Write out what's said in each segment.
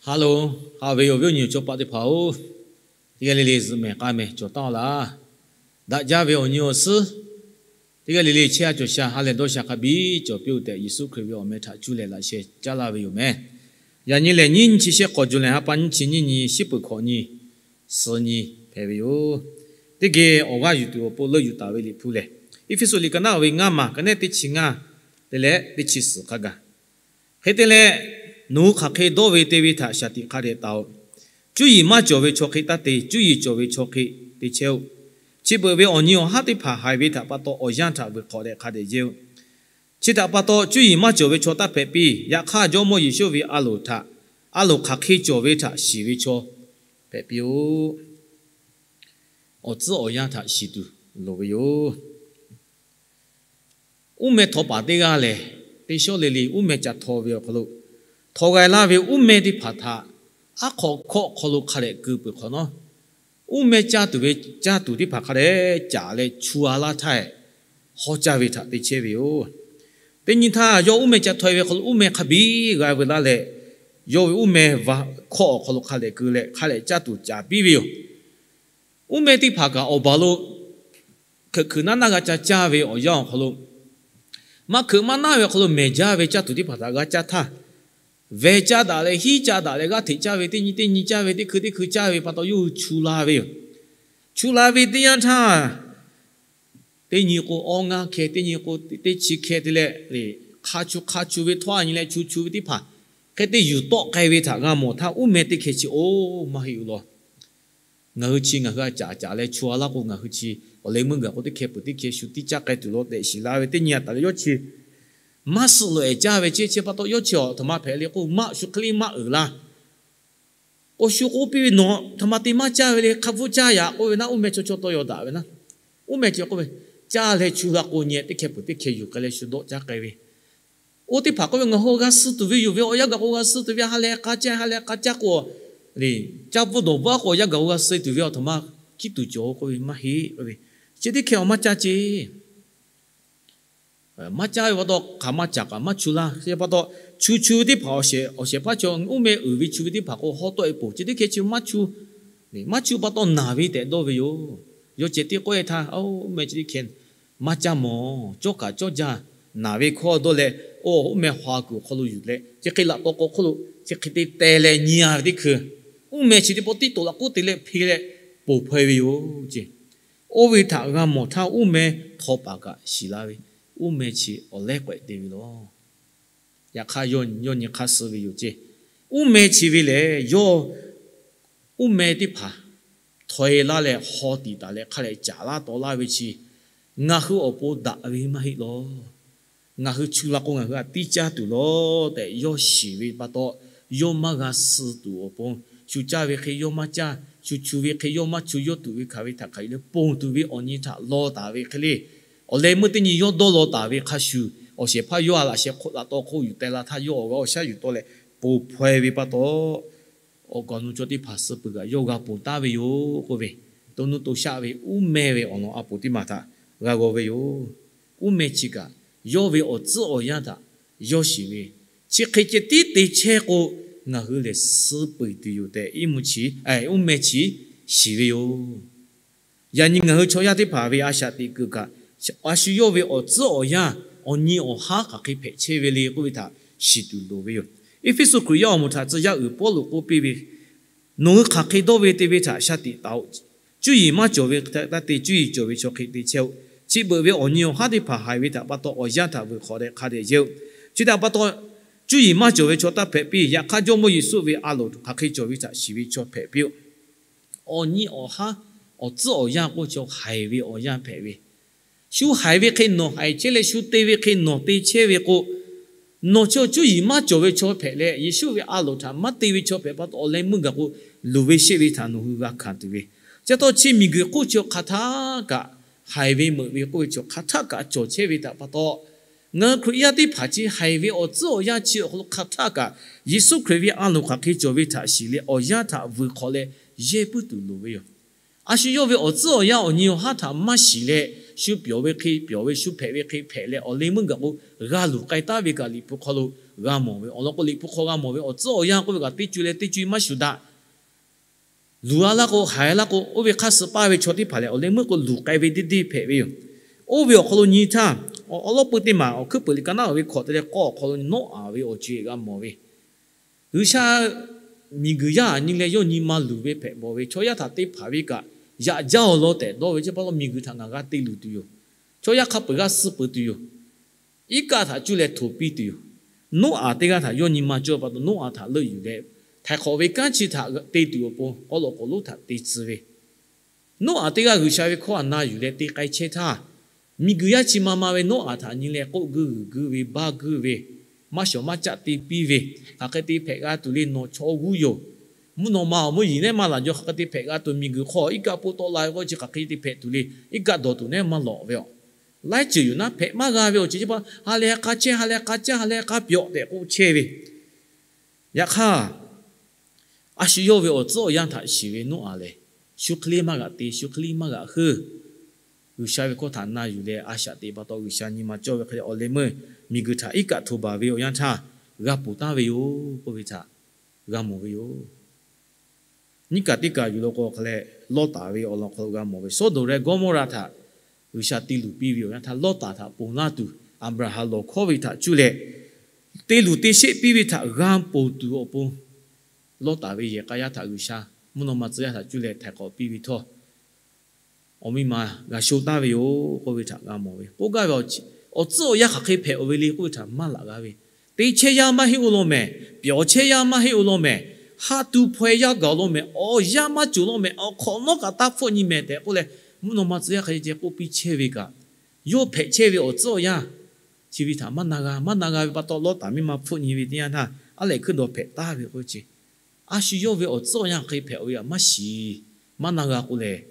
Haˉ loˬ, haꞈ ve awˬ viˉ awˬ nyi awˬ chaw paˆ teˇ hpaˍ-oˬ, teˇ g'aˇ le le zuhꞈ mehˍ k'ai mehˍ cawˬ taˉ laˇ. Daꞈ jaˇ ve awˬ nyi awˬ suhˉ, teˇ g'aˇ le le chehˇ a cawˬ sha ha lehˬ dawˇ sha hk'a biˇ cawˬ piˇ-oˆ tehꞈ, Yeˍsuˆ Hkriꞈ ve awˬ meh htaꞈ cuˇ leh laꞈ sheh caˉ laˇ ve yoˬ meh. Yaꞈ nyi lehˬ, nyiˇ nyi chi shehˆ k'awꞈ juˬ lehˬ, ha pa nyiˇ chi nyiˇ nyi, shiˉ peuˬ hkawꞈ nyi, suh nyi hpehꞈ ve yoˬ. Teˇ geh awˬ g'aˇ yuˬ tuˬ awˬ pon leuˆ yuˬ taˍ ve Liꞈ hpu lehˬ, Eˇfeˇsuꞈ liꞈ ka naˉ ve ngaˇ maˬ, ka nehˉ teˇ chi ngaˇ te leh teˇ chi suhˍ hk'a gaˬ. Hk'e te leh, nawˬ hui hk'aˬ hk'e dawˇ ve te ve htaꞈ shaˍ tiꞈ hk'a dehꞈ taˍ-oꞈ. Cuˇ yiˍ maˇ cawˬ ve chaw hk'e taˇ te. Cuˇ yiˍ cawˬ ve chaw hk'e te chehˇ-oˆ. Chi beuꞈ ve awˬ nyi awˬ haˉ teˇ hpaˍ haiˬ ve htaꞈ pa taw awˬ yanˇ htaꞈ vuiˬ hk'awꞈ leh hk'a dehꞈ yehˇ-oˆ. Chi htaꞈ pa taw, cuˇ yiˍ maˇ cawˬ ve chaw taˇ hpehꞈ piˇ. Yaꞈ hk'aˇ, Jawˇmawˇ Yeˍsuˆ ve a loˍ htaꞈ, a loˍ hk'aˬ hk'e cawˬ ve htaꞈ shiˍ ve chaw hpehꞈ piˇ-oˆ. Awˬ tcuhˉ awˬ yanˇ htaꞈ shiˍ tuˬ loˍ ve yoˬ. Uˉ meh htaw paˍ teˇ g'aˇ lehˬ, teˇ shawˉ le le uˉ meh ca htaw ve awˬ hk'aw lo, htaw g'a laˇ ve uˉ meh teˇ hpaˍ htaꞈ aˉ hk'aw hkawˆ hk'aw lo hk'a dehꞈ keu peuˬ hk'awꞈ nawˉ, uˉ meh caˇ tuˬ ve caˇ tuˬ teˇ hpaˍ hk'a dehꞈ caˍ leh chu a laˇ htaˇ, hawˉ caˇ ve htaꞈ te chehˇ ve yoˬ. Teˇ nyi htaˇ, yawˇ uˉ meh ca htaw-e ve hk'aw lo uˉ meh hk'a biˇ g'a veu laˇ leh, yawˇ ve uˉ meh hkawˆ awˬ hk'aw lo hk'a dehꞈ keu leh hk'a dehꞈ caˇ tuˬ caˍ piˇ ve yoˬ. Uˉ meh teˇ hpaˍ kaꞈ awˬ baˬ lo hkeuꞈ hkeuꞈ naˉ naˉ g'a ca caˇ ve awˬ yanˇ awˬ hk'aw lo, maˇ hkeuꞈ maˇ naˉ ve awˬ hk'aw lo mehˬ jaˇ ve caˇ tuˬ teˇ hpaˍ htaꞈ g'a caˇ htaˇ, veh caˇ daꞈ leh hiˉ caˇ daꞈ leh g'aˇ hteꞈ caˇ ve teˇ nyi teˇ nyi caˇ ve teˇ hkui teˇ hkui caˇ ve pa taw yawˇ hui chu la ve yoˬ. Chu la ve teˇ yanˇ htaˇ, teˇ nyi k'o awˇ ngaˇ hkeh, teˇ nyi k'o teˇ chi hkeh te leh, hk'a chu hk'a chu ve htawˇ a nyi leh chu chu ve teˇ hpaˍ hk'e te yuˬ tawˆ k'ai ve htaꞈ g'a mawˬ htaˇ, uˉ meh teˇ hkeh chi, Oˬ, maˇ heˆ-oˬ law. Ngaˬ hui chi ngaˬ hui a caˍ caˍ leh chu a laˇ k'o, ngaˬ hui chi awˬ leh meuˇ gaˬ k'o teˇ hkeh peuˬ teˇ hkeh shu tiˇ caˇ k'ai tuˬ law tehꞈ shiˍ la ve teˇ nyi a taˍ leh, yawˇ chi maˇ suh loꞈ-ehˍ caˇ ve ceˇ. Chi pa taw yawˇ chi a htoꞈ ma hpehꞈ le k'o, maˇ shu hk'e le maˇ uiˍ laˇ. K'o, shu k'oˆ piˇ ve, Nawˬ htoꞈ ma te maˇ caˇ ve le, hk'a bvuhˆ caˇ yaꞈ k'oˆ ve naˉ, uˉ meh chaw chaw taw yaw daꞈ ve naˉ. Uˉ meh chi k'oˆ ve, Caˇ leh chu la k'o nyi teˇ hkeh peuˬ teˇ hkeh yuˬ k'ai leh shu dawˆ caˇ k'ai ve. Oˇ teˇ hpaˍ k'oˆ ve, Ngaˬ hui g'a suh tuˬ ve yoˬ ve, awˬ yanˇ gaˬ k'o g'a suh tuˬ ve, ha leh k'aˉ caˇ ha leh k'aˉ caˇ k'o, caˇ bvuhˆ dawˬ bvuhˆ k'o awˬ yanˇ gaˬ k'o g'a suh tuˬ ve, aˬ htoꞈ ma hkiˉ tuˬ cawˬ k'oˆ ve, Maˇ heˆ k'oˆ ve, chi teˇ hkeh awˬ maˇ caˇ ceˇ. Maˇ caˇ ve pa taw hk'aˬ maˇ caˍ kaꞈ maˇ chu laˇ. Chi pa taw, chu chu ve teˇ hpaˍ awˬ shehˍ awˬ shehˍ hpaˇ chaw uˉ meh uiˍ ve chu ve teˇ hpaˍ k'o, haw tawˆ-e poˬ, chi teˇ hkeh chi maˇ chu. Maˇ chu pa taw naˬ ve tehꞈ dawˇ ve yoˬ. Yawˇ ceh tiˉ k'oˆ-e htaˇ, Oˇ meh, chi teˇ hkeh maˇ caˇ mawˬ. Cawˇ kaꞈ cawˇ jaˇ. Naˬ ve hkawˇ dawˇ leh, oˇ uˉ meh haw kuiˬ awˬ hk'aw lo yuˬ leh, chi hk'e laꞈ taw k'o hk'oˆ lo chi hk'e te teh leh nyi-a ve teˇ hkui, uˉ meh chi teˇ pawˆ tiˉ toꞈ laꞈ k'oˉ te leh hpe leh poˬ hpaw-e ve yoˬ ceˇ. Oˇ ve htaꞈ g'a mawˬ htaˇ, uˉ meh htaw paˍ kaꞈ shiˍ la ve, uˉ meh chi awˬ lehˉ k'awehꞈ te ve law. Yaꞈ hk'aˇ, yawˇ nyi hk'aˇ suh ve yoˬ ceˇ. Uˉ meh chi ve lehˬ, yawˇ uˉ meh teˇ hpaˍ htaw-e laˇ leh haw tiꞈ taˍ leh hk'a leh caˍ laˇ taw laˇ ve chi, ngaˬ hui awˬ pon daꞈ ve maˇ heˆ law. Ngaˬ hui chu la k'o, ngaˬ hui htaꞈ tiˇ caˇ tuˬ law tehꞈ yawˇ shiˍ ve pa taw, yawˇ maˇ g'a suh tuˬ awˬ pon, shu caˇ ve hk'e yawˇ maˇ caˇ, shu chu ve hk'e yawˇ maˇ chu, yawˇ tuꞈ ve hkanˍ ve htaꞈ hk'aˬ hk'e leh ponˬ tuˬ ve awˬ nyi htaꞈ law taˍ ve hk'e le. Awˬ leh meuˇ teˇ nyi yawˇ dawˇ law taˍ ve hk'a shuˍ, awˬ shehˍ hpaˇ yawˇ a laꞈ sheh hk'oˆ laꞈ taw hk'oˆ yuˬ teh la htaˇ, yawˇ awˬ g'aˇ awˬ shaˉ yuˬ tawˆ leh poˬ hpaw-e ve pa taw, awˬ kaˍ awˬ nu chaw teˇ hpaˍ suh peuˬ kaꞈ yawˇ g'a ponˬ taˍ ve yoˬ k'oˆ ve, to nuˇ to shaˆ ve uˉ meh ve awˬ lawn a poˍ teˇ maˬ htaꞈ g'a g'aw ve yoˬ. Uˉ meh chi kaꞈ yawˇ ve awˬ tcuhˉ awˬ yanˇ htaꞈ yawˇ shiˍ ve, chi hk'e ceh tiˉ te chehˇ k'o, ngaˬ hui lehˬ suh peuˬ tuˬ yoˬ tehꞈ, iˉ mvuhˇ chi, uˉ meh chi shiˍ ve yoˬ. Yaꞈ nyi ngaˬ hui chaw yaˇ teˇ hpaˍ ve a shaꞈ teꞈ kuiˬ kaꞈ, a shu yawˇ ve awˬ tcuhˉ awˬ yanˇ, awˬ nyi awˬ haˉ hk'aˬ hk'e hpehꞈ chehˇ ve le k'oˆ ve htaꞈ shiˍ tuˬ loˍ ve yoˬ. Eˇfeˇsuꞈ Hkriꞈ yaˇ awˬ moˍ htaꞈ tcuh yaˇ uiˍ Pawˇluꞈ k'oˆ piˇ ve, Nawˬ hui hk'aˬ hk'e dawˇ ve te ve htaꞈ shaˉ tiꞈ taˍ-oꞈ. Cuˇ yiˍ maˇ cawˬ ve htaꞈ taˇ te. Cuˇ yiˍ cawˬ ve chaw hk'e te chehˇ-oˆ. Chi beuꞈ ve awˬ nyi awˬ haˉ teˇ hpaˍ haiˬ ve htaꞈ pa taw awˬ yanˇ htaꞈ vuiˬ hk'awꞈ leh hk'a dehꞈ yehˇ-oˆ. Chi htaꞈ pa taw, cuˇ yiˍ maˇ cawˬ ve chaw taˇ hpehꞈ piˇ. Yaꞈ hk'aˇ, Jawˇmawˇ Yeˍsuˆ ve a loˍ hk'aˬ hk'e cawˬ ve htaꞈ shiˍ ve chaw hpehꞈ piˇ-oˆ. Awˬ nyi awˬ haˉ, awˬ tcuhˉ awˬ yanˇ k'oˆ ve chaw haiˬ ve awˬ yanˇ hpehꞈ ve, shu haiˬ ve hk'e nawˬ haiˬ chehˇ leh shu te ve hk'e nawˬ te chehˇ ve k'o, nawˬ chaw cuˇ yiˍ maˇ cawˬ ve chaw hpehꞈ leh, Yeˍsuˆ ve a loˍ htaꞈ maˇ te ve chaw hpehꞈ pa taw, awˬ leh meuˇ gaˬ k'o, luˬ ve sheˆ ve htaꞈ nawˬ hui g'a hkanˍ tuˬ ve. Chi pa taw, chi miˬguiˬ hk'oˆ chi hk'aˬ htaˇ kaꞈ haiˬ ve meuꞈ ve k'oˆ ve chaw hk'aˬ htaˇ kaꞈ cawˬ chehˇ ve htaꞈ pa taw, ngaˬ hui Hkriꞈ yaˇ teˇ hpaˍ chi haiˬ ve awˬ tcuhˉ awˬ yanˇ chi awˬ hk'aw lo hk'aˬ htaˇ kaꞈ Yeˍsuˆ Hkriꞈ ve a loˍ hk'aˬ hk'e cawˬ ve htaꞈ shiˍ leh, awˬ yanˇ htaꞈ vuiˬ hk'awꞈ leh yehˇ puiˉ tuˬ loˍ ve yoˬ. A shu yawˇ ve awˬ tcuhˉ awˬ yanˇ awˬ nyi awˬ haˉ htaꞈ maˇ shiˍ leh, shu pyawˬ ve hk'e pyawˬ ve, shu hpehꞈ ve hk'e hpehꞈ leh awˬ leh meuˇ gaˬ k'o g'a luˬ k'ai taˉ ve kaꞈ Liꞈ hpu hk'aw lo g'a mawˬ ve. Awˬ lawn k'o Liꞈ hpu hk'aw g'a mawˬ ve awˬ tcuhˉ awˬ yanˇ k'oˆ ve kaꞈ teˇ co leh teˇ co maˇ shuˍ daꞈ. Luˬ a laˇ k'o, haiˬ a laˇ k'o, oˇ ve hk'aˇ suh paˇ ve chaw teˇ hpaˍ lehˬ awˬ leh meuˇ k'o luˬ k'ai ve deˇ deˇ hpehꞈ ve yoˬ. Oˇ ve awˬ hk'aw lo nyi htaˇ, awˬ lawˉ peu teˇ maˬ awˬ hkuiˉ peuˍ liꞈ ka naˉ oˍ ve hkawꞈ te leh k'awˇ awˬ hk'aw lo Noˉaꞈ ve awˬ co-e g'a mawˬ ve, G'uiˬsha miˬguiˬ yaˇ aꞈ nyi leh yawˇ nyi ma luˬ ve hpehꞈ bawˬ ve, chaw yaˇ htaꞈ te hpanˍ ve kaꞈ yaꞈ jaˇ awˬ lawn tehꞈ dawˇ ve, chi pa taw miˬguiˬ htaꞈ ngaˬ g'a te luˬ tuˬ yoˬ. Chaw yaˇ hk'a peuˬ g'a suh peuˬ tuˬ yoˬ. Iˉ kaˆ htaꞈ cuˇ leh htoꞈ piˇ tuˬ yoˬ. Noˉaꞈ teˇ g'aˇ htaꞈ yawˇ nyi ma cawˇ pa taw Noˉaꞈ htaꞈ leuˆ yuˬ leh, htaiˍ hk'awꞈ ve kanˉ chi htaꞈ te tuˬ awˬ pon k'aw lawꞈ k'oˍ lonˉ htaꞈ te tcuh ve, Noˉaꞈ teˇ g'aˇ G'uiˬsha ve hkawˇ htaꞈ na yuˬ leh te k'ai chehˇ htaˇ, miˬguiˬ yaˇ chi ma ma ve Noˉaꞈ htaꞈ nyi leh k'oˆ guiˇ g'uiˬ guiˇ ve, baˇ guiˇ ve, maˇ shawˍ maˇ caˆ te piˇ ve, hk'aˬ hk'e te hpehꞈ g'a tuˬ le, nawˬ chaw g'uˇ yoˬ. Mvuhˇ naw ma awˬ mvuhˇ yiˍ nehˉ maˇ laˬ jaw, hk'aˬ hk'e te hpehꞈ g'a tuˬ, miˬguiˬ hk'aw iˉ kaˆ poˆ tawˆ la ve k'o chi hk'aˬ hk'e te hpehꞈ tuˬ le, iˉ kaˆ dawˬ tuˬ nehˉ maˇ lawꞈ ve aˬ. Laiˉ ceuˬ yoˬ naˉ hpehꞈ maˇ g'a ve awˬ ceuˬ chi pa, ha leh k'a chehˇ, ha leh k'a caˇ, ha leh k'a caˇ tehꞈ k'oˆ chehˇ ve. Yaꞈ hk'aˇ, a shu yawˇ ve awˬ tcuhˉ awˬ yanˇ htaꞈ shiˍ ve Noˉaꞈ lehˬ, shu hk'e le maˇ g'aꞈ te, shu hk'e le maˇ g'aꞈ heuˆ. G'uiˬsha ve hkawˇ htaꞈ na yuˬ leh a shaꞈ teꞈ pa taw G'uiˬsha nyi ma cawˇ ve hk'e leh awˬ leh meuˇ miˬguiˬ htaꞈ iˉ kaˆ htoꞈ baˬ ve awˬ yanˇ htaˇ g'a ponˬ taˍ ve yoˬ k'oˆ ve htaꞈ g'a mawˬ ve yoˬ. Nyiˇ kaˬ teˇ kaˬ yuˬ la k'o hk'a leh, Lawˇtaˍ ve awˬ lawn hk'aw lo g'a mawˬ ve, Sawˉdonˍ leh Gawˇmawˇraꞈ htaꞈ G'uiˬsha te luˬ piˇ ve awˬ yanˇ htaˇ, Lawˇtaˍ htaꞈ ponˬ laˇ tuˬ Aˍbraˍhanˍ lawˬ hkawˉ ve htaꞈ cuˇ leh te luˬ te sheˆ piˇ ve htaꞈ g'a ponˬ tuˬ awˬ pon, Lawˇtaˍ ve yehˬ k'a yaˇ htaꞈ G'uiˬsha mvuhˇ naw ma tcuh yaˇ htaꞈ cuˇ leh htaiˍ hk'awꞈ piˇ ve htawˇ, awˬ miˇ ma g'a sho taˍ ve yoˬ k'oˆ ve htaꞈ g'a mawˬ ve. K'oˆ gaˇ ve, awˬ tcuhˉ awˬ yanˇ hk'aˬ hk'e hpehꞈ ve le k'oˆ ve htaꞈ maˇ laꞈ g'a ve, te chehˇ yaˇ maˇ heˆ oˬ law mehˍ, pyawˬ chehˇ yaˇ maˇ heˆ oˬ law mehˍ, haˆ tu hpaw-e yaˇ gaˬ law mehˍ, awˬ yanˇ maˇ cawˬ law mehˍ, awˬ hk'awꞈ nawˉ kaꞈ taˇ hpfuhˆ nyi mehˍ tehꞈ k'oˆ leh, mvuhˇ naw ma tcuh yaˇ hk'a ceh ceh k'oˆ piˇ chehˇ ve kaꞈ, yawˇ hpehꞈ chehˇ ve awˬ tcuhˉ awˬ yanˇ chi ve htaꞈ maˇ na g'a. Maˇ na g'a ve pa taw, Lawˇtaˍ miˇ ma hpfuhˆ nyi ve teˇ yanˇ htaˇ, aˉ lehˬ hkuiˉ dawˬ hpehꞈ taˍ ve k'oˆ ve chi, a shu yawˇ ve awˬ tcuhˉ awˬ yanˇ hk'e hpehꞈ ve htaꞈ maˇ shiˍ, maˇ na g'a k'o lehˬ,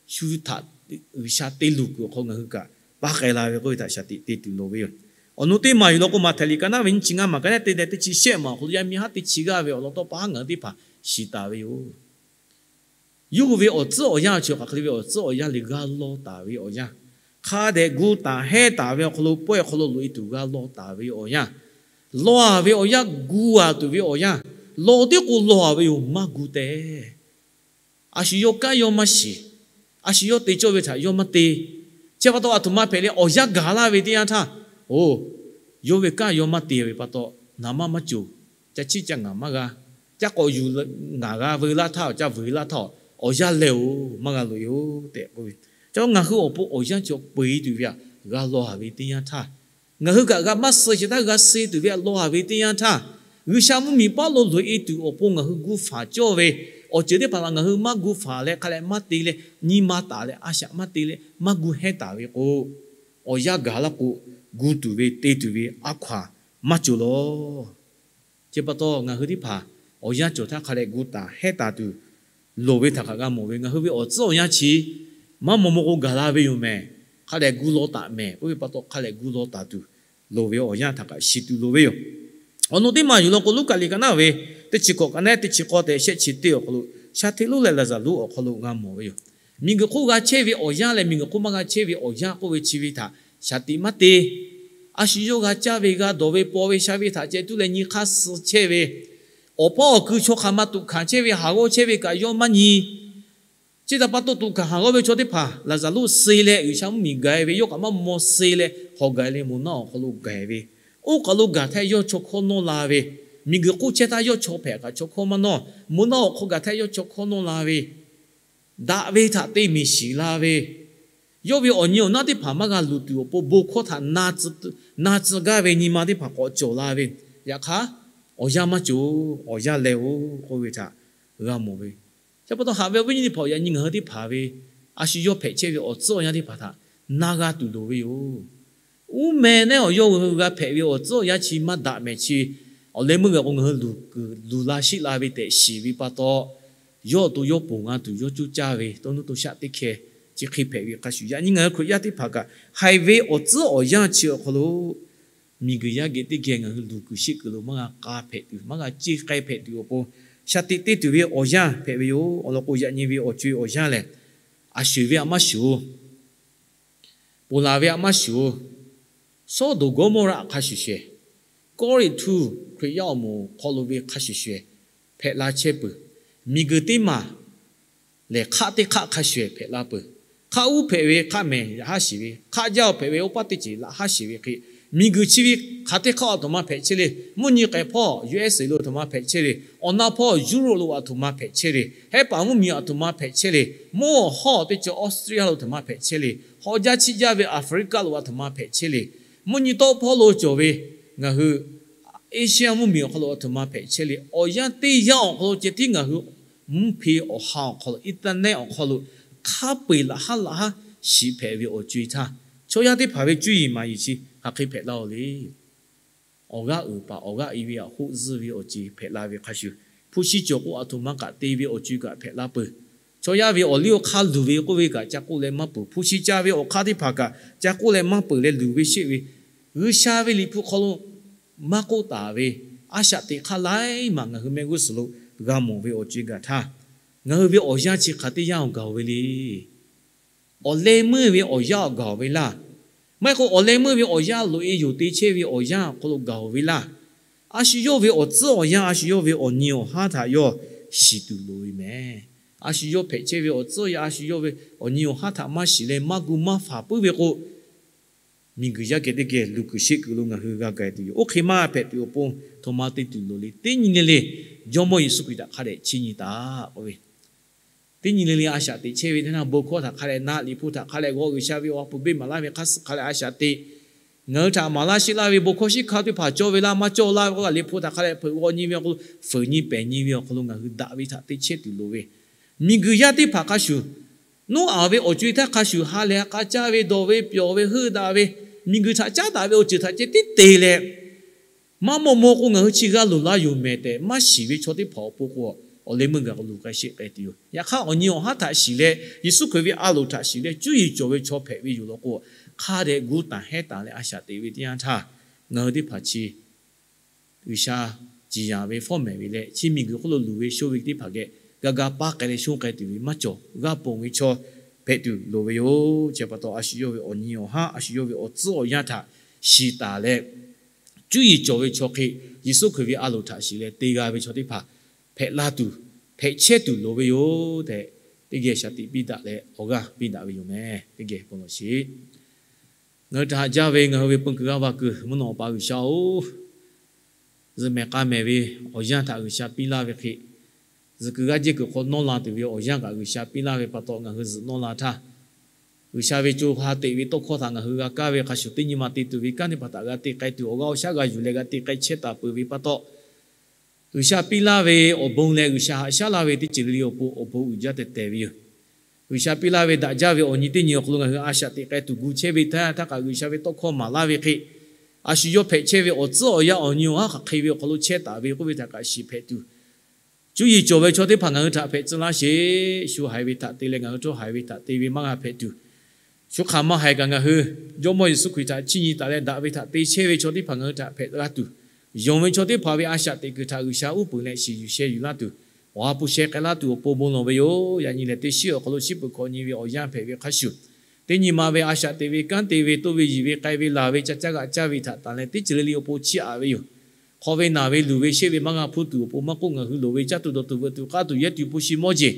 shu htaꞈ G'uiˬsha te luˬ kuiˬ awˬ hk'aw ngaˬ hui kaꞈ paˇ k'ai la ve k'oˆ ve htaꞈ shaˍ tiꞈ te tuˬ loˍ ve yoˬ. Awˬ nu teˇ maˬ yuˬ la k'o, Maꞈhtehˍ liꞈ ka naˉ ve nyiˇ chi ngaˇ maˬ ka naˉ teˇ leh teˇ chi shehˆ maˬ awˬ hk'aw lo yaˇ miˇ haˉ teˇ chi g'aˇ ve awˬ lawn tawˇ pa haˉ ngaˬ hui teˇ hpaˍ shiˍ taˍ ve yoˬ. Yawˇ hui ve awˬ tcuhˉ awˬ yanˇ chi hk'aˬ hk'e le ve awˬ tcuhˉ awˬ yanˇ le, g'a law taˍ ve awˬ yanˇ, hk'a dehꞈ gu taˍ hehnˇ taˍ ve awˬ hk'aw lo pawehˇ awˬ hk'aw lo loꞈ-e tuˬ g'a law taˍ ve awˬ yanˇ, law-a ve awˬ yanˇ, gu-a tuˬ ve awˬ yanˇ, law tiˉ k'o law-a ve yoˬ, maˇ gu tehꞈ. A shu yawˇ kanˉ yawˇ maˇ shiˍ. A shu yawˇ te cawˇ ve htaꞈ yawˇ maˇ te. Chi pa taw, aˬ htoꞈ ma hpehꞈ le, awˬ yanˇ gaˬ laˇ ve teˇ yanˇ htaˇ, oˬ, yawˇ ve kanˉ yawˇ maˇ te ve pa taw, naˍ manˇ maˇ cawˬ, ca chiˇ ca ngaˬ maˇ g'a, ca k'awꞈ yuˬ ngaˬ g'a veu laˇ htaˇ, ca vuiˬ laˇ htaˇ, awˬ yanˇ leh-oˬ, maˇ g'a loꞈ-e-oˬ tehꞈ k'oˆ ve. Ca ngaˬ hui awˬ pon awˬ yanˇ cawˬ peu-e tuˬ ve htaꞈ g'a law-a ve teˇ yanˇ htaˇ, ngaˬ hui kaꞈ g'a maˇ suh sheˍ htaˇ g'a suh tuˬ ve htaꞈ law-a ve teˇ yanˇ htaˇ, G'uiˬsha mvuhˇmiˬ paˉ lo loꞈ-e tuˬ awˬ pon ngaˬ hui gu faˍ cawˇ ve awˬ ceuˬ teˇ hpaˍ htaꞈ ngaˬ hui maˇ gu faˍ leh hk'a leh maˇ te leh nyi ma taˍ leh a shaꞈ maˇ te leh maˇ gu hehnˇ taˍ ve k'o, awˬ yanˇ gaˬ laˇ k'o, gu tuˬ ve te tuˬ ve a hkaw-anˬ maˇ cawˬ law. Chi pa taw, ngaˬ hui teˇ hpaˍ awˬ yanˇ cawˬ htaˇ hk'a dehꞈ gu taˍ hehnˇ taˍ tuˬ loˍ ve htaꞈ kaꞈ g'a mawˬ ve. Ngaˬ hui ve awˬ tcuhˉ awˬ yanˇ chi maˇ maw maw k'o gaˬ la ve yoˬ mehˍ. Hk'a dehꞈ gu law taˍ mehˍ k'oˆ ve pa taw, hk'a dehꞈ gu law taˍ tuˬ loˍ ve awˬ yanˇ htaꞈ kaꞈ shiˍ tuˬ loˍ ve yoˬ. Awˬ nu teˇ maˬ yuˬ la k'o, Luˉkaꞈ liꞈ ka naˉ ve teˇ chi hkawꞈ ka naˉ teˇ chi k'awˇ tehꞈ shehˆ chi teˇ awˬ hk'aw lo, Shaˍteˇluˉ leh Laˍzaˍruˆ awˬ hk'aw lo g'a mawˬ ve yoˬ. Miˬguiˬ hk'oˆ g'a chehˇ ve awˬ yanˇ leh miˬguiˬ hk'oˆ maˇ g'a chehˇ ve awˬ yanˇ k'oˆ ve chi ve htaꞈ shaˍ tiꞈ maˇ te. A shu yawˇ g'a caˇ ve, g'a dawˬ ve, paw ve, sha ve htaꞈ ceh tuˉ leh nyi hk'aˇ suh chehˇ ve, awˬ paˇ awˬ kui chaw hk'aˬ ma tuꞈ hkanˍ chehˇ ve, haˍ g'awˇ chehˇ ve kaꞈ yawˇ maˇ nyi. Chi htaꞈ pa taw, tuꞈ hkanˍ haˍ g'awˇ ve chaw teˇ hpaˍ Laˍzaˍruˆ suh leh G'uiˬsha mvuhˇmiˬ gaˬ-e ve, yawˇ kaꞈ maˇ maw suh leh hk'awꞈ gaˬ leh moˬ naˆ awˬ hk'aw lo gaˬ-e ve, oˇ kaˬ lo gaˬ htaˇ yawˇ chaw hkawˇ nawˇ la ve, miˬguiˬ hk'oˆ chehˇ htaˇ yawˇ chaw hpehꞈ kaꞈ chaw hkawˇ maˇ nawˇ, moˬ naˆ awˬ hk'aw gaˬ htaˇ yawˇ chaw hkawˇ nawˇ la ve, daꞈ ve htaꞈ te miˬ shiˍ la ve, yawˇ ve awˬ nyi awˬ naˆ teˇ hpaˍ maˇ g'a luˬ tuˬ awˬ pon bon hkawˇ htaꞈ na tcuh gaˇ ve nyi ma teˇ hpaˍ k'awꞈ cawˬ la ve. Yaꞈ hk'aˇ, awˬ yanˇ maˇ cawˬ, awˬ yanˇ leh-oˬ k'oˆ ve htaꞈ g'a mawˬ ve. Chi pa taw, haꞈ ve awˬ viˉ nyi teˇ hpaˍ, yaꞈ nyi ngaˬ hui teˇ hpaˍ ve a shu yawˇ hpehꞈ chehˇ ve awˬ tcuhˉ awˬ yanˇ teˇ hpaˍ htaꞈ na g'a tuˬ loˍ ve yoˬ. Uˉ meh nehˉ awˬ yawˇ hui g'a hpehꞈ ve awˬ tcuhˉ awˬ yanˇ chi maˇ daꞈ mehˍ chi, awˬ leh meuˇ g'a k'o ngaˬ hui luˬ kuiˬ luˬ la sheˆ la ve tehꞈ shiˍ ve pa taw, yawˇ awˬ to yawˇ ponˬ g'a tuˬ yawˇ coˇ caˇ ve tawˇ nuˇ to shaˆ teˇ hkeh chi hk'e hpehꞈ ve hk'a shuˍ, yaꞈ nyi ngaˬ hui Hkriꞈ yaˇ teˇ hpaˍ kaꞈ haiˬ ve awˬ tcuhˉ awˬ yanˇ chi awˬ hk'aw lo miˬguiˬ yaˇ geh teˇ geh ngaˬ hui luˬ kuiˬ sheˆ kuiˬ lo maˇ g'a k'a hpehꞈ tuˬ, maˇ g'a ceˇ k'ai hpehꞈ tuˬ awˬ pon shaˍ tiꞈ te tuˬ ve awˬ yanˇ hpehꞈ ve yoˬ. Awˬ lawn k'o, yaꞈ nyi ve awˬ co-e awˬ yanˇ lehˬ, a shuˍ ve a maˇ shuˍ-oˬ. ponˬ laˬ ve htaꞈ maˇ shuˍ-oˬ. Sawˉdonˍ Gawˇmawˇraˆ hk'a shuˍ shehˍ, Kawˇrenˍhtuˆ Hkriꞈ yaˇ awˬ moˍ hk'aw lo ve hk'a shuˍ shehˍ hpehꞈ la chehˇ peuˬ. Miˬguiˬ teˇ maˬ lehˬ, hk'aˆ teˇ hk'aˆ hk'a shuˍ shehˍ hpehꞈ la peuˬ. Hk'aˆ uˉ hpehꞈ ve hk'aˆ mehˍ laꞈ haˉ shiˍ ve, hk'aˆ jaˇ-oˬ hpehꞈ ve oˇ paˉ teˇ ceuˬ laꞈ haˉ shiˍ ve hk'e, miˬguiˬ chi ve hk'aˬ teˇ hk'aˆ awˬ htoꞈ ma hpehꞈ chehˇ le. Mvuhˇ nyi k'ehˬ hpawˇ U S A lo aˬ htoꞈ ma hpehꞈ chehˇ le. Awˬ na hpawˇ Europe lo aˬ htoꞈ ma hpehꞈ chehˇ le. Hehˉ paˍ mvuhˇmiˬ aˬ htoꞈ ma hpehꞈ chehˇ le. Mvuhˇ awˬ hawˉ teˇ ceuˬ Australia lo aˬ htoꞈ ma hpehꞈ chehˇ le. Hawˇ jaˇ chiˇ jaˇ ve Africa lo aˬ htoꞈ ma hpehꞈ chehˇ le. Mvuhˇ nyi tawˆ hpawˇ lo cawˬ ve ngaˬ hui Asia mvuhˇmiˬ awˬ hk'aw lo aˬ htoꞈ ma hpehꞈ chehˇ le. Awˬ yanˇ teˇ yanˇ awˬ hk'aw lo ceh tiˉ ngaˬ hui mvuhˇ hpe awˬ ha awˬ hk'aw lo, internet awˬ hk'aw lo hk'a peu-eˬ laꞈ haˉ laꞈ haˉ shiˍ hpehꞈ ve awˬ co-e htaˇ, chaw yaˇ teˇ hpaˍ ve cuˇ yiˍ maˍ yiˍ chi hk'aˬ hk'e hpehꞈ laˇ-oˬ le. Awˬ g'aˇ uiˍ paˍ awˬ g'aˇ i ve aˬ hoˆ zuhˇ ve awˬ ceuˬ hpehꞈ la ve hk'a shuˍ, hpu shi cawˬ k'o aˬ htoꞈ ma kaꞈ te ve awˬ co-e kaꞈ hpehꞈ la peuˬ. Chaw yaˇ ve awˬ liˇ awˬ hk'aˇ luˬ ve k'oˆ ve kaꞈ ca k'oˆ leh maˇ peuˬ. Hpu shi ca ve awˬ hk'aˇ teˇ hpaˍ kaꞈ ca k'oˆ leh maˇ peuˬ leh luˬ ve sheˆ ve, G'uiˬsha ve Liꞈ hpu hk'aw lo maˇ k'oˆ taˍ ve a shaꞈ teꞈ hk'aˇ laiˉ maˬ ngaˬ hui mehˆ g'uˇ suhˍ lo g'a mawˬ ve awˬ co-e gaˬ htaˇ, ngaˬ hui ve awˬ yanˇ chi hk'aˬ teˇ yanˇ awˬ gaˬ-oˬ ve le. Awˬ leh meuˇ ve awˬ yanˇ awˬ gaˬ-oˬ ve laˇ. Maˇ heˆ k'o awˬ leh meuˇ ve awˬ yanˇ loꞈ-e yoˬ te chehˇ ve awˬ yanˇ awˬ hk'aw lo gaˬ-oˬ ve laˇ. A shu yawˇ ve awˬ tcuhˉ awˬ yanˇ, a shu yawˇ ve awˬ nyi awˬ haˉ htaꞈ yawˇ shiˍ tuˬ loˍ ve mehˍ. A shu yawˇ hpehꞈ chehˇ ve awˬ tcuhˉ awˬ yanˇ, a shu yawˇ ve awˬ nyi awˬ haˉ htaꞈ maˇ shiˍ leh maˇ gu maˇ faˍ puiˉ ve k'o, miˬguiˬ yaˇ geh teˇ geh luˬ kuiˬ sheˆ kuiˬ lo ngaˬ hui g'a gaˬ tuˬ yoˬ. Oˇ hk'e maˇ hpehꞈ tuˬ awˬ pon htoꞈ ma te tuˬ loˍ le. Teˇ nyi le le, Jawˇmawˇ Yeˍsuˆ Hkriꞈ htaꞈ hk'a dehꞈ chiˇ nyi taˍ k'oˆ ve, teˇ nyi le le a shaꞈ teꞈ chehˇ ve teˇ naˇ bon hkawˇ htaꞈ hk'a dehꞈ na, Liꞈ hpu htaꞈ hk'a dehꞈ g'aw, G'uiˬsha ve awˬ ha hpu beˇ maˍ laˇ ve hk'aˇ suh hk'a dehꞈ a shaꞈ teꞈ. Ngaˬ hui htaꞈ maˍ laˇ sheˆ laˇ ve bon hkawˇ shiˉ hkanˇ teˇ hpaˍ cawˇ ve laˇ maˇ cawˇ laˇ ve k'oˆ kaꞈ, Liꞈ hpu htaꞈ hk'a dehꞈ hpeuꞈ g'aw nyi ve awˬ hk'aw lo, fuiˍ nyi pehˬ nyi ve awˬ hk'aw lo ngaˬ hui daꞈ ve htaꞈ te chehˇ tuˬ loˍ ve, miˬguiˬ yaˇ teˇ hpaˍ hk'a shuˍ, Noˉaꞈ ve awˬ co-e htaˇ hk'a shuˍ ha lehˬ ha k'a caˇ ve, dawˬ ve, pyawˬ ve, heuˆ daꞈ ve, miˬguiˬ htaꞈ caˉ daꞈ ve awˬ ceuˬ htaꞈ ceh tiˉ te leh, maˇ maw maw k'o ngaˬ hui chi g'a loˍ la yoˬ mehˍ tehꞈ maˇ shiˍ ve chaw teˇ hpaˍ awˬ pon k'o, awˬ leh meuˇ gaˬ k'o luˬ k'ai sheˆ k'ai tuˬ yoˬ. Yaꞈ hk'aˇ awˬ nyi awˬ haˉ htaꞈ shiˍ leh, Yeˍsuˆ Hkriꞈ ve a loˍ htaꞈ shiˍ leh cuˇ yiˍ cawˬ ve chaw hpehꞈ ve yoˬ law k'o, hk'a dehꞈ gu taˍ hehnˇ taˍ leh a shaꞈ teꞈ ve teˇ yanˇ htaˇ, ngaˬ hui teˇ hpaˍ chi G'uiˬsha ciˍ yanˍ ve fawˉ mehˍ ve leh, chi miˬguiˬ hk'oˆ lo luˬ ve shonˇ ve teˇ hpaˍ geh g'a ga paˇ k'ai leh shonˇ k'ai tuˬ ve maˇ cawˬ. G'a ponˬ ve chaw hpehꞈ tuˬ loˍ ve yoˬ. Chi pa taw a shu yawˇ ve awˬ nyi awˬ haˉ, a shu yawˇ ve awˬ tcuhˉ awˬ yanˇ htaꞈ shiˍ taˍ leh, cuˇ yiˍ cawˬ ve chaw hk'e Yeˍsuˆ Hkriꞈ ve a loˍ htaꞈ shiˍ leh te g'a ve chaw teˇ hpaˍ hpehꞈ la tuˬ, hpehꞈ chehˇ tuˬ loˍ ve yoˬ tehꞈ, teˇ geh shaˍ tiꞈ piˇ daꞈ leh awˬ g'aˇ piˇ daꞈ ve yoˬ mehˍ. Teˇ geh bon lawˬ sheˍ. Ngaˬ hui htaꞈ haꞈ jaˇ ve ngaˬ hui ve peu kuiˬ g'aˇ va kuiˬ mvuhˇ naw pa G'uiˬsha-oˬ, zuhꞈ mehˍ k'a mehˍ ve awˬ yanˇ htaꞈ G'uiˬsha piˇ laˇ ve hk'e, zuhꞈ kuiˬ g'aˇ jehˇ kuiˬ hk'aw nawˇ la tuˬ ve awˬ yanˇ kaꞈ G'uiˬsha piˇ laˇ ve pa taw, ngaˬ hui zuhꞈ nawˇ la htaˇ, G'uiˬsha ve co ha teꞈ ve tawˇ hkawˇ htaꞈ ngaˬ hui g'a kaˇ ve hk'a shuˍ, teˇ nyi ma te tuˬ ve kanˉ teˇ hpaˍ htaꞈ g'a te k'ai tuˬ, awˬ g'aˇ awˬ shaˉ g'a yuˬ leh g'a te k'ai chehˇ taˍ peuˬ ve pa taw, G'uiˬsha piˇ laˇ ve awˬ bon leh G'uiˬsha haꞈ shaˉ laˇ ve teˇ ceuˬ le le awˬ pon awˬ bon uiˍ jaˇ tehˬ tehˬ ve yoˬ. G'uiˬsha piˇ laˇ ve daꞈ jaˇ ve awˬ nyi teˇ nyi awˬ hk'aw lo ngaˬ hui a shaꞈ teꞈ k'ai tuˬ gu chehˇ ve htaˇ, htaˇ kaꞈ G'uiˬsha ve tawˇ hkawˇ maˍ laˇ ve hk'e, a shu yawˇ hpehꞈ chehˇ ve awˬ tcuhˉ awˬ yanˇ awˬ nyi awˬ haˉ hk'aˬ hk'e ve awˬ hk'aw lo chehˇ taˍ ve k'oˆ ve htaꞈ kaꞈ shiˍ hpehꞈ tuˬ, cuˇ yiˍ cawˬ ve chaw teˇ hpaˍ ngaˬ hui htaꞈ hpehꞈ tcuh laˇ sheˍ. Shu haiˬ ve htaꞈ te leh ngaˬ hui htawˇ haiˬ ve htaꞈ te ve maˇ g'a hpehꞈ tuˬ, shu hk'aˬ maˇ haiˬ kaꞈ ngaˬ hui Jawˇmawˇ Yeˍsuˆ Hkriꞈ htaꞈ chiˇ nyi taˍ leh daꞈ ve htaꞈ te chehˇ ve chaw teˇ hpaˍ ngaˬ hui htaꞈ hpehꞈ g'a tuˬ, yonˍ ve chaw teˇ hpaˍ ve a shaꞈ teꞈ kuiˬ htaꞈ G'uiˬsha uˉ peunˍ leh shiˍ yuˬ sheh yuˬ laˇ tuˬ, awˬ ha hpu sheh k'ai laˇ tuˬ awˬ pon bon lawˬ ve yoˬ. Yaꞈ nyi lehˬ, teˇ shiˉ awˬ hk'aw lo shiˉ peuˬ hkawꞈ nyi ve awˬ yanˇ hpehꞈ ve hk'a shuˍ, teˇ nyi ma ve a shaꞈ teꞈ ve kanˉ te ve toˇ ve yiˬ ve k'ai ve laˬ ve ca caˇ g'aꞈ caˇ ve htaꞈ tanˬ leh teˇ ceuˬ le le awˬ pon chiˇ aꞈ ve yoˬ. Hk'aw ve naˬ ve luˬ ve sheˆ ve maˇ g'a hpuˇ tuˬ awˬ pon maˇ k'oˆ, ngaˬ hui loˍ ve caˇ tuˬ dawˬ tuˬ veuꞈ tuˬ k'aˇ tuˬ yehˇ tuˬ hpu shi mawˇ jeˬ,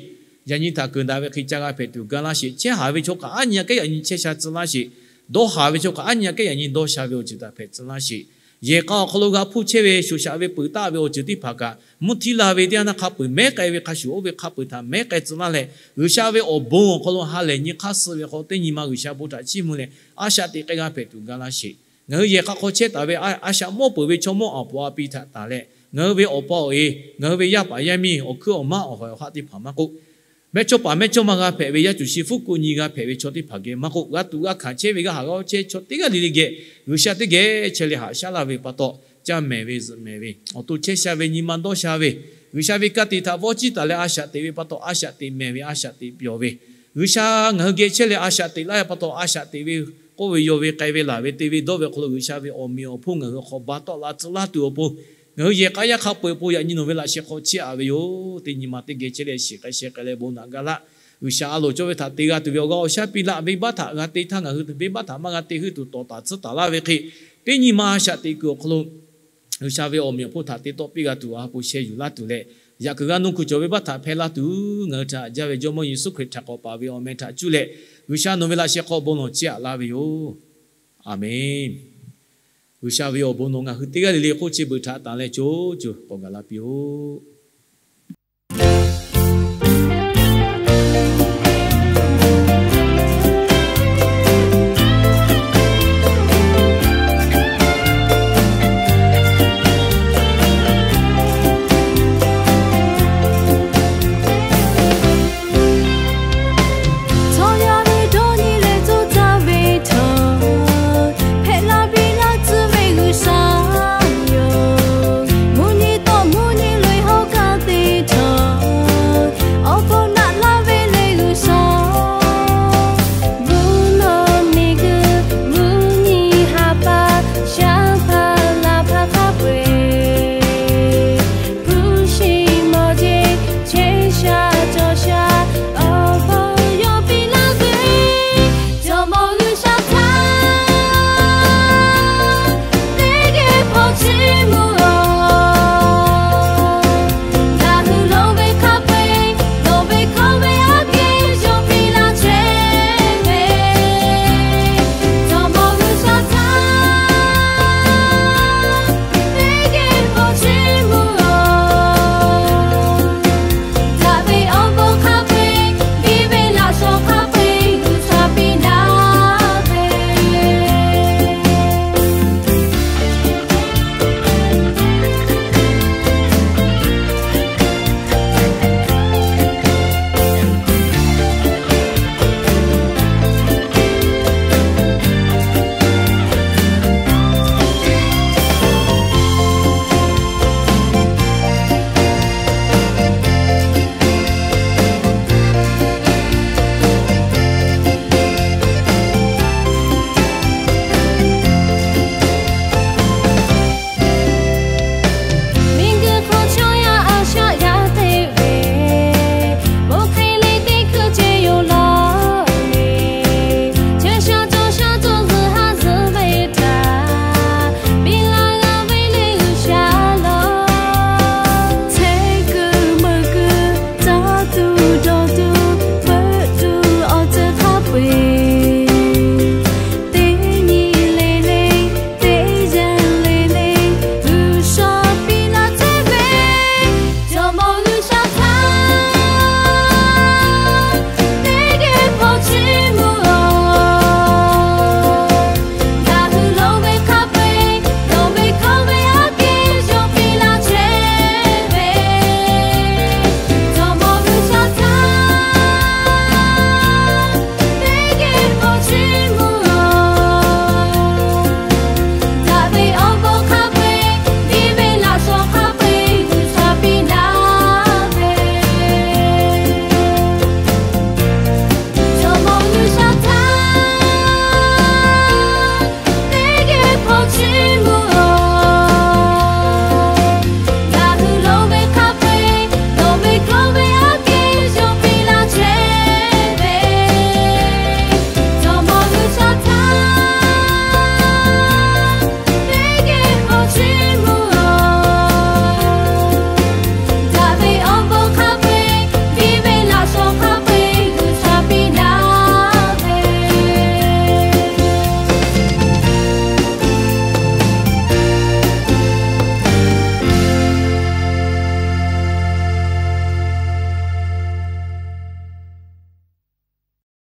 yaꞈ nyi htaꞈ keunˍ daꞈ ve hk'e ca g'a hpehꞈ tuˬ ga laˇ sheˍ. Chehˇ haˍ ve chaw kaꞈ aˉ nyi aꞈ kehˉ yaꞈ nyi chehˇ sha tcuh laˇ sheˍ. Dawˇ haˍ ve chaw kaꞈ aˉ nyi aꞈ kehˉ yaꞈ nyi dawˇ sha ve awˬ ceuˬ htaꞈ hpehꞈ tcuh laˇ sheˍ. Yehˬ k'a awˬ hk'aw lo g'a hpuˇ chehˇ ve shoˍ shaꞈ ve peuˬ taˆ ve awˬ ceuˬ teˇ hpaˍ kaꞈ, mvuhˇ htiˇ la ve teˇ yanˇ hk'a peu-eˬ mehˉ k'ai ve hk'a shuˍ, oˇ ve hk'a peu-eˬ htaꞈ mehˉ k'ai tcuh laˇ leh, G'uiˬsha ve awˬ bon awˬ hk'aw lo ha lehˬ nyi hk'aˇ suh ve hk'aw teˇ nyi ma G'uiˬsha bon htaꞈ chiˇ mvuh leh, a shaꞈ teꞈ k'ai g'a hpehꞈ tuˬ ga laˇ sheˍ. Ngaˬ hui yehˬ k'a hk'aw chehˇ taˍ ve a shaꞈ mawˇ peuˬ ve chaw mawˇ awˬ pon a pi htaꞈ tanˬ leh, ngaˬ hui ve awˬ pa awˬ e, ngaˬ hui ve yaˇ paˍ yaˇ miˇ, awˬ hkuiˉ awˬ maˇ awˬ hawˍ awˬ haˆ teˇ hpaˍ maˇ k'oˆ, mehˇchawˇpaˍ mehˇchawˇma g'a hpehꞈ ve yaˇ cuˬ shi fuˉ kuˆ nyi g'a hpehꞈ ve chaw teˇ hpaˍ geh maˇ k'oˆ, g'a tuꞈ g'a hkanˍ chehˇ ve g'a haꞈ g'a chehˇ chaw teˇ g'aˇ le le geh, G'uiˬsha teˇ geh chehˇ leh haꞈ shaˉ laˇ ve pa taw, caˇ mehˍ ve zuhꞈ mehˍ ve, awˬ to chehˇ sha ve nyi ma dawˇ sha ve, G'uiˬsha ve ka tiꞈ htaꞈ vawˇ ciˇ taˍ leh a shaꞈ teꞈ ve pa taw, a shaꞈ teꞈ mehˍ ve, a shaꞈ teꞈ pyawˬ ve, G'uiˬsha ngaˬ hui geh chehˇ leh a shaꞈ teꞈ laˇ ve pa taw, a shaꞈ teꞈ ve k'oˆ ve yaw ve k'ai ve laˬ ve te ve dawˇ ve awˬ hk'aw lo G'uiˬsha ve awˬ meꞈ awˬ hponˇ ngaˬ hui hk'aw ba tawˆ la tcuh laˇ tuˬ awˬ pon, ngaˬ hui yehˬ k'a yaˇ hk'a peu-eˬ awˬ pon yaꞈ nyi nawˬ ve laꞈ sheh hk'aw chiˇ aꞈ ve yoˬ. Teˇ nyi ma teˇ geh chehˇ leh shiˍ k'ai sheh k'ai leh bon naꞈ ga laˇ. G'uiˬsha a loˍ cawˇ ve htaꞈ te g'a tuˬ ve awˬ g'aˇ awˬ shaˉ piˇ laˆ venˇbaˆ htaꞈ g'a te htaˇ, ngaˬ hui venˇbaˆ htaꞈ maˇ g'a te heuˆ tuˬ tawˍ taˍ tcuhˉ taˍ laˇ ve hk'e, teˇ nyi ma a shaꞈ teꞈ kuiˬ awˬ hk'aw lo G'uiˬsha ve awˬ meꞈ awˬ hponˇ htaꞈ te tawˆ piˇ g'a tuˬ, a po sheh yuˬ laˇ tuˬ leh, yaꞈ kuiˬ g'a nuˇ kuiˬ cawˬ ve baˆ htaꞈ hpehˇ laˇ tuˬ, ngaˬ hui htaꞈ jaˇ ve Jawˇmawˇ Yeˍsuˆ Hkriꞈ htaꞈ k'awꞈ paˍ ve awˬ meh htaꞈ cuˇ leh, G'uiˬsha nawˬ ve laꞈ sheh hk'aw bon lawˬ chehˇ aꞈ laˇ ve yoˬ. Aˍmenˍ. G'uiˬsha ve awˬ bon nawˬ ngaˬ hui teˇ g'aˇ le le hk'oˆ chi beuꞈ htaꞈ tanˬ leh co co k'awꞈ gaˬ la piˇ-oˆ.